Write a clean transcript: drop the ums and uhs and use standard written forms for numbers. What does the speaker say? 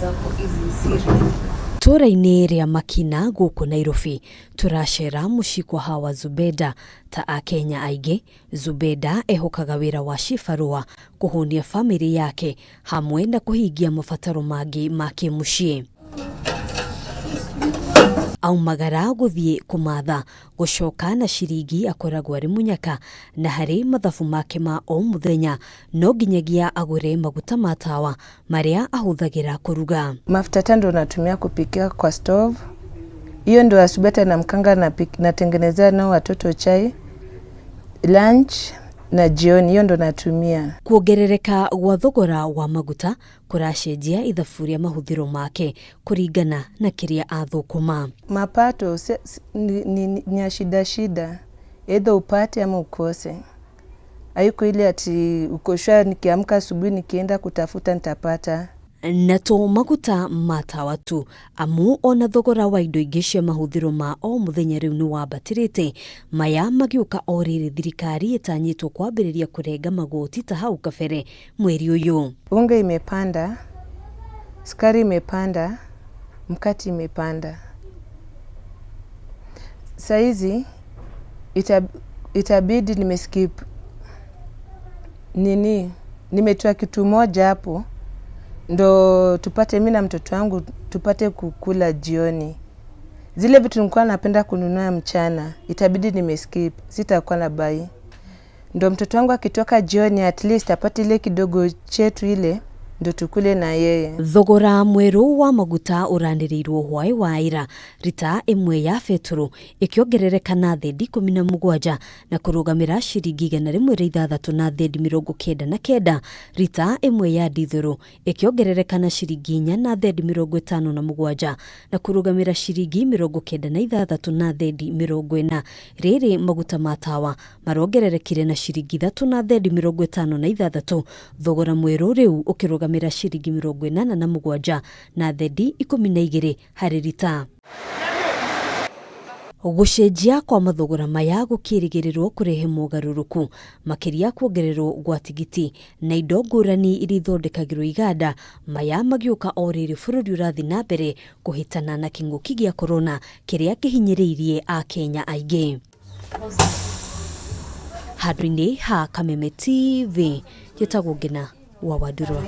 Example, hizi si real. Tũra-inĩ rĩa Makina gũkũ Nairobi tũracera mũciĩ kwa Hawa Zubeda. Ta akenya aingĩ, Zubeda ehokaga wĩra wa cibarũa kũhũnia famĩlĩ yake hamwe na kũhingia mabataro mangĩ ma kĩmũciĩ. Aumagara gũthiĩ kũmatha gũcoka na ciringi akoragwo arĩ mũnyaka, na harĩ mathabu make ma o mũthenya no nginyagia agũre maguta ma tawa marĩa ahũthagĩra kũruga. Mafuta taa ndo natumia kupikia kwa stove. Hiyo ndo asubuhi hata naamkanga natengenezea nao watoto chai, lunch na jioni, hiyo ndo natumia. Kuongerereka gwa thogora wa maguta kũracenjia ithabu rĩa mahũthĩro make kũringana na kĩrĩa athũkũma. Mapato ni ya shida shida, either upate ama ukose. Haiko ile ati uko sure nikiamka asubuhi nikienda kutafuta nitapata. Na to maguta ma tawa tu, amu ona thogora wa indo ingĩ cia mahũthĩro ma o mũthenya rĩu nĩ wambatĩrĩte. Maya magĩũka o rĩrĩ thirikari ĩtanyĩtwo kwambĩrĩria kũrenga magoti ta hau kabere mweri ũyũ. Unga imepanda, sukari imepanda, mkate imepanda. Saizi itabidi nimeskip nini, nimetoa kitu moja hapo ndo tupate mi na mtoto wangu tupate kukula jioni. Zile vitu nilikuwa napenda kununua mchana itabidi nimeskip, sitakuwa na buy. Ndo mtoto wangu akitoka jioni at least apate ile kidogo chetu ile ndo tukule na yeye. Thogora mwerũ wa maguta ũranĩrĩirwo hwaĩ wa ira, rita ĩmwe ya betũrũ ĩkĩongerereka na thendi 17 na kũrũgamĩra ciringi 106 na thendi 99. Rita ĩmwe ya ndithũrũ ĩkĩongerereka na ciringi 4 na thendi 57 na kũrũgamĩra ciringi 96 na thendi 40. Rĩrĩ maguta ma tawa marongererekire na ciringi 3 na thendi 56, thogora mwerũ rĩu ũkĩrũgamĩra ciringi 87 na thendi 12 harĩ rita. Gũcenjia kwa mathogora maya gũkĩrĩgĩrĩrwo kũrehe mogarũrũku makĩria kuongererwo gwa tigiti na indo ngũrani iria ithondekagĩrwo iganda. Maya magĩũka o rĩrĩ bũrũri ũrathiĩ na mbere kũhĩtana na kĩng'ũki gĩa korona kĩrĩa kĩhinyĩrĩirie akenya aingĩ. Handũ-inĩ ha Kameme TV, njĩtagwo Ngina wa Wandurwa.